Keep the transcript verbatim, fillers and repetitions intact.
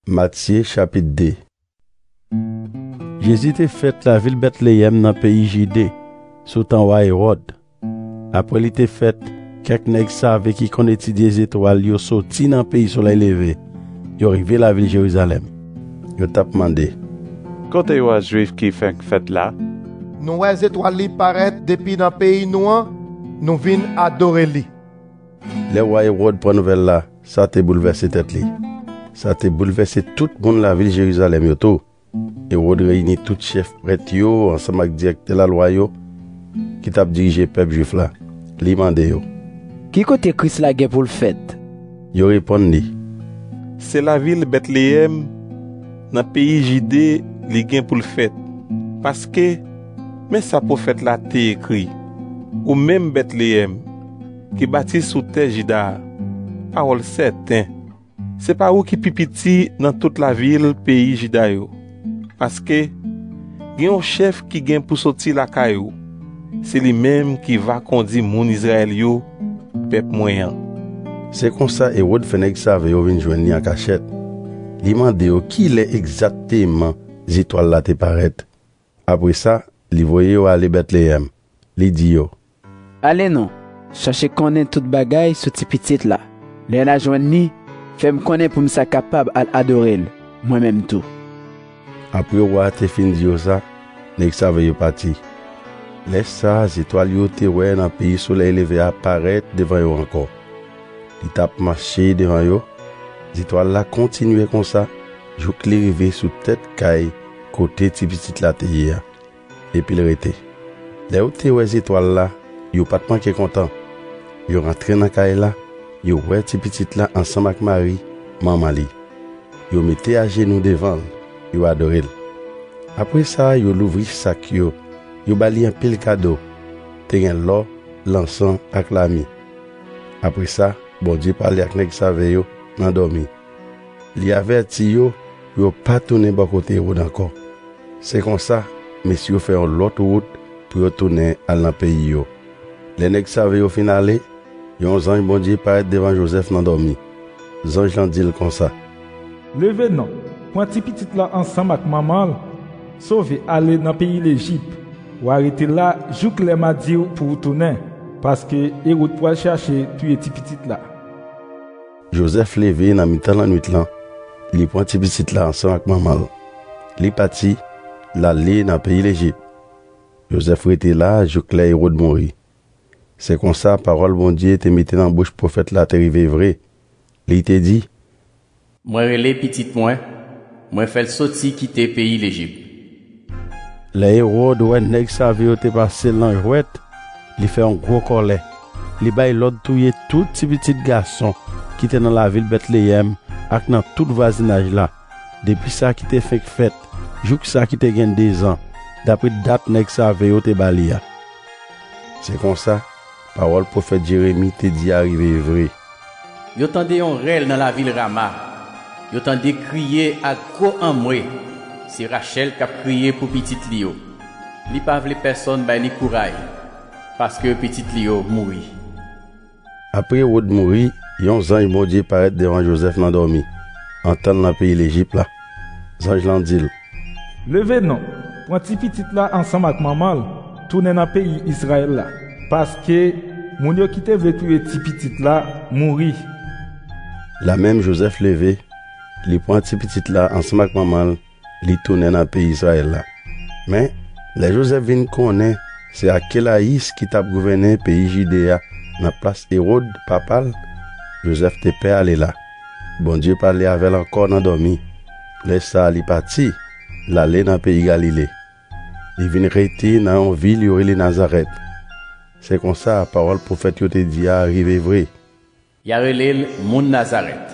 Matye chapit de. Jezi te fèt lavil Bètleyèm nan peyi Jide, sou tan wa Ewòd. Apre li te fèt, kèk nèg save ki konn etidye zetwal yo soti nan peyi solèy leve. Yo rive lavil Jerizalèm. Yo t ap mande, "Kote wa Jwif ki fenk fèt la?" "Nou wè zetwal li parèt depi nan peyi nou an, nou vin adore li." Lè wa Ewòd pran nouvèl la, sa te boulvèse tèt li. Sa te boulvèse tout moun lavil Jerizalèm yo tou. Ewòd reyini tout chèf prèt yo ansanm ak dirèktè lalwa yo ki t ap dirije pèp Jwif la. Li mande yo, "Ki kote Kris la gen pou l fèt?" Yo reponn li, "Se lavil Bètleyèm, nan peyi Jide, li gen pou l fèt. Paske, men sa pwofèt la te ekri, 'Ou menm Bètleyèm, ki bati sou tè Jida a, pawòl sèten, se pa ou ki pi piti nan tout lavil peyi Jida yo. Paske, gen yon chèf ki gen pou soti lakay ou. Se li menm ki va kondi moun Izrayèl yo, pèp mwen an.'" Se konsa Ewòd fè nèg save yo vin jwenn li an kachèt. Li mande yo ki lè egzakteman zetwal la te parèt. Apre sa, li voye yo ale Bètleyèm. Li di yo, "Ale non, chache konnen tout bagay sou ti pitit la. Lè n a jwenn li, fè m konnen pou m sa kapab al adore l, mwen menm tou." Apre wa a te fin di yo sa, nèg save yo pati. Lè sa a, zetwal yo te wè nan peyi solèy leve a parèt devan yo ankò. Li t ap mache devan yo, zetwal la kontinye konsa, jouk li rive sou tèt kay kote ti pitit la te ye a. Epi l rete. Lè yo te wè zetwal la, yo pa t manke kontan. Yo rantre nan kay la, yo wè ti pitit la ansanm ak Mari, manman li. Yo mete ajenou devan l, yo adore l. Apre sa, yo louvri sak yo, yo ba li anpil kado. Te gen lò, lansan ak lami. Apre sa, Bondye pale ak nèg save yo nan dòmi. Li avèti yo pou yo pa tounen bò kote Ewòd ankò. Se konsa, mesye yo fè yon lòt wout pou yo tounen al nan peyi yo. Lè nèg save yo fin ale, yon zanj Bondye parèt devan Jozèf nan dòmi. Zanj lan di l konsa, "Leve non, pran ti pitit la ansanm ak manman l, sove ale nan peyi Lejip. W a rete la jouk lè m a di w pou w tounen, paske Ewòd pral chache touye ti pitit la." Jozèf leve nan mitan lannwit lan, li pran ti pitit la ansanm ak manman l. Li pati, l ale nan peyi Lejip. Jozèf rete la jouk lè Ewòd mouri. Se konsa, pawòl Bondye te mete nan bouch pwofèt la te rive vre. Li te di, "Mwen rele pitit mwen, mwen fè l soti kite peyi Lejip." Lè Ewòd wè nèg save yo te pase l nan jwèt, li fè yon gwo kòlè. Li bay lòd touye tout ti pitit gason ki te nan lavil Bètleyèm ak nan tout vwazinaj la, depi sa ki te fenk fèt jouk sa ki te gen dezan, dapre dat nèg save yo te ba li a. Se konsa, pawòl pwofèt Jeremi te di a rive vre. "Yo tande yon rèl nan lavil Rama. Yo tande kriye ak gwo anmwe. Se Rachèl k ap kriye pou pitit li yo. Li pa vle pèsonn bay li kouray, paske pitit li yo mouri." Apre Ewòd mouri, yon zanj Bondye parèt devan Jozèf nan dòmi, antan l nan peyi Lejip la. Zanj lan di l, "Leve non, pran ti pitit la ansanm ak manman l, tounen nan peyi Izrayèl la, paske moun yo ki te vle touye ti pitit la mouri." Lamenm Jozèf leve, li pran ti pitit la ansanm ak manman l, li tounen nan peyi Izrayèl la. Men, lè Jozèf vin konnen se Akelayis ki t ap gouvènen peyi Jide a nan plas Ewòd, papa l, Jozèf te pè ale la. Bondye pale avè l ankò nan dòmi. Lè sa a, li pati, l ale nan peyi Galile. Li vin rete nan yon vil yo rele Nazarèt. Se konsa, pawòl pwofèt yo te di a rive vre. "Y a rele l moun Nazarèt."